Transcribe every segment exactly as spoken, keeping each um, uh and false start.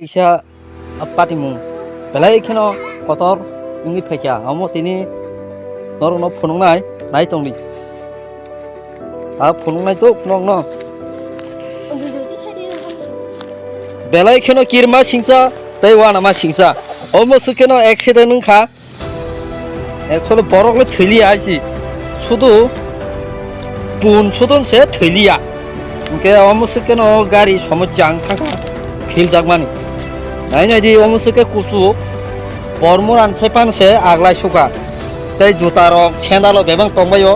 Kisa a patimung belai kheno kotor wngwi phaikha, omo tini norokno phunuknai nai tongdi. A phunuknai tok nokno belai kheno kirma singsa tei wanama singsa, omo swkeno accident wngkha. Actually borok le thwiliya hai si, sudu pun sudon se thwiliya. Hingke omo se keno gari somosya wng thangkha, philjakmani. Nai nai di omo se ke kuchuk, bormor an sai pan se aglai suka. Tei juta rok, sandal rok bebak tongbaio.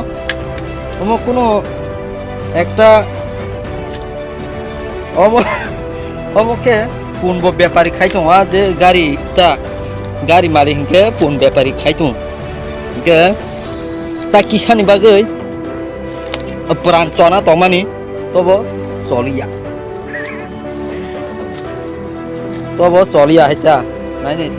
Omo kuno ekta Omo, omo khe pun bo bepari khai tongo, ah, je gari ta, gari malik hinkhe pun bepari khai tongo. Hinkhe ta kisani bagwi pran chona tongmani tobo choliya. Tobo choliya hai ta, nai nai.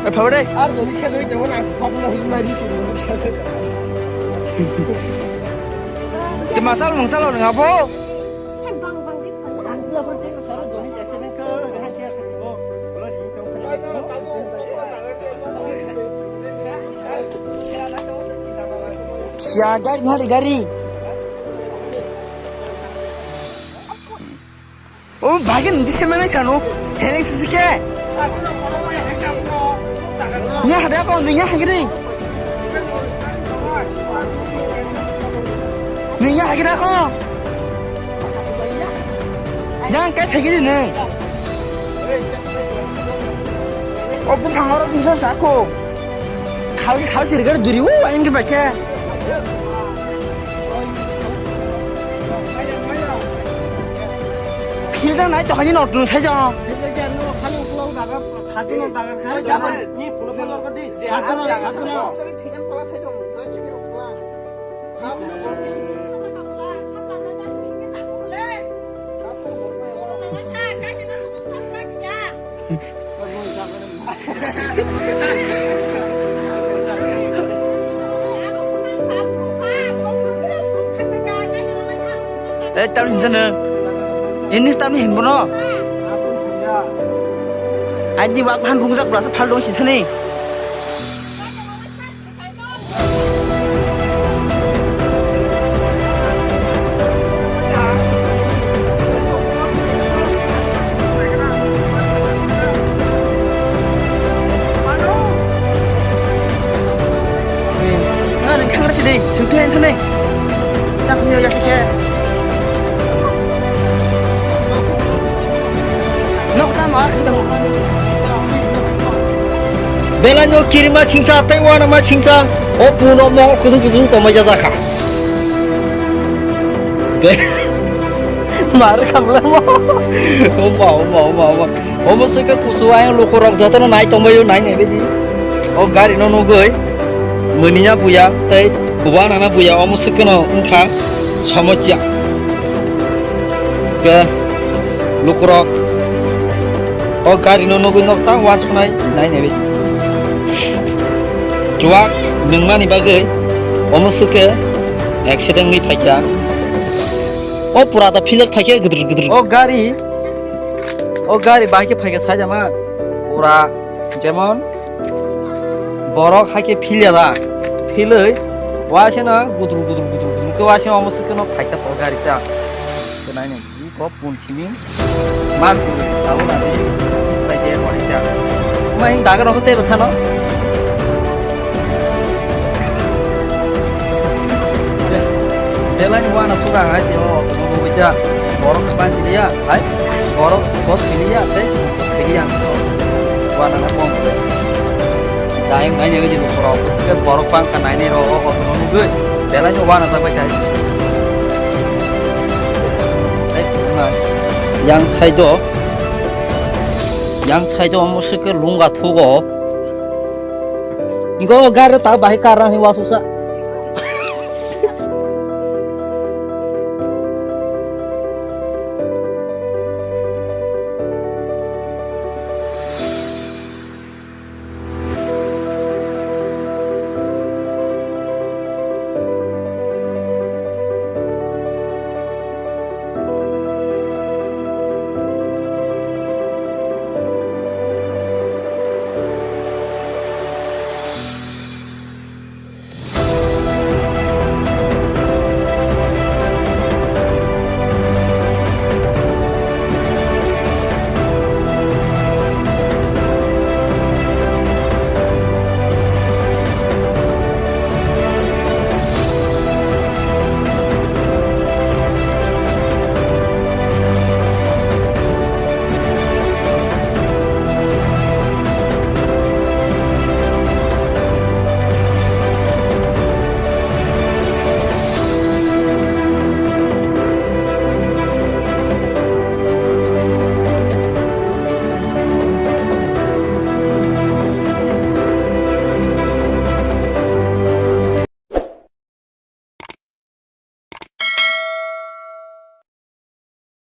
Eh, phabai dai. Ar doni se doi tebo na, phabai na hoi mari suru. Te masal mungsal orang apa? Sia gari, mari gari. O bagin dise mana sanu. Heleng sisi ke. Nya hada ko, nya hagri. Nini hagre ko. Yang kai phegiri ne. O buphang oro bisa sako. Khao khao sirgar duri u aing ke bacha. Phil jang nai to hani no tun sai jang. Phil jang no khalo khalo daga. Sadhana, sadhana. Eh, tahu di sana. Ini tahu ni handphone no. Aji wak phan rungjak berasa phal dong sini. Nang khangra sidi, sungkhe thane. Tak sini ya khe. Belai no kirima singsa tei wanama singsa o puno mo kutung kutung tongmai jajak kha. Mar khamla mo. Oma, oma, oma, oma. Omo se ke kusu ayang luku rok joto no nai tongmai o nai nai bedi. O gari no nugui. Mania buya tei wanana buya omo se ke no wngkha. Somosya. Ke lukurok o gari no nugui nok tang wansuknai nai nai bai. Chuwak nungmani bagwi omo swkhe accident wngwi phaikha. O pura da philak phaikha gidri gidri. O gari, o gari bahai khe phaikha saijama pura jemon Borok hai khe philya da, philwi waisano gudru gudru gudru gudru khe waisano omo swkhe no phaikha to gari ta. Khe nai nai, ko pun simi mar khe abo na de, pai khe waisa. Mai daga rok tei thano. Belai ni wana suka hai tio, omo buja borok khe pansi dia hai, borok bot sini ya tei sini ya. Wana na pom. Dai ngai ne jinu pura ke borok bang ka nai ne ro o ko no nugui. Belai no wana ta bai kai. Yang sai do. Yang sai do omo swkhe lunga thugo. Ingo gari ta bai kar rang ni wasu sa.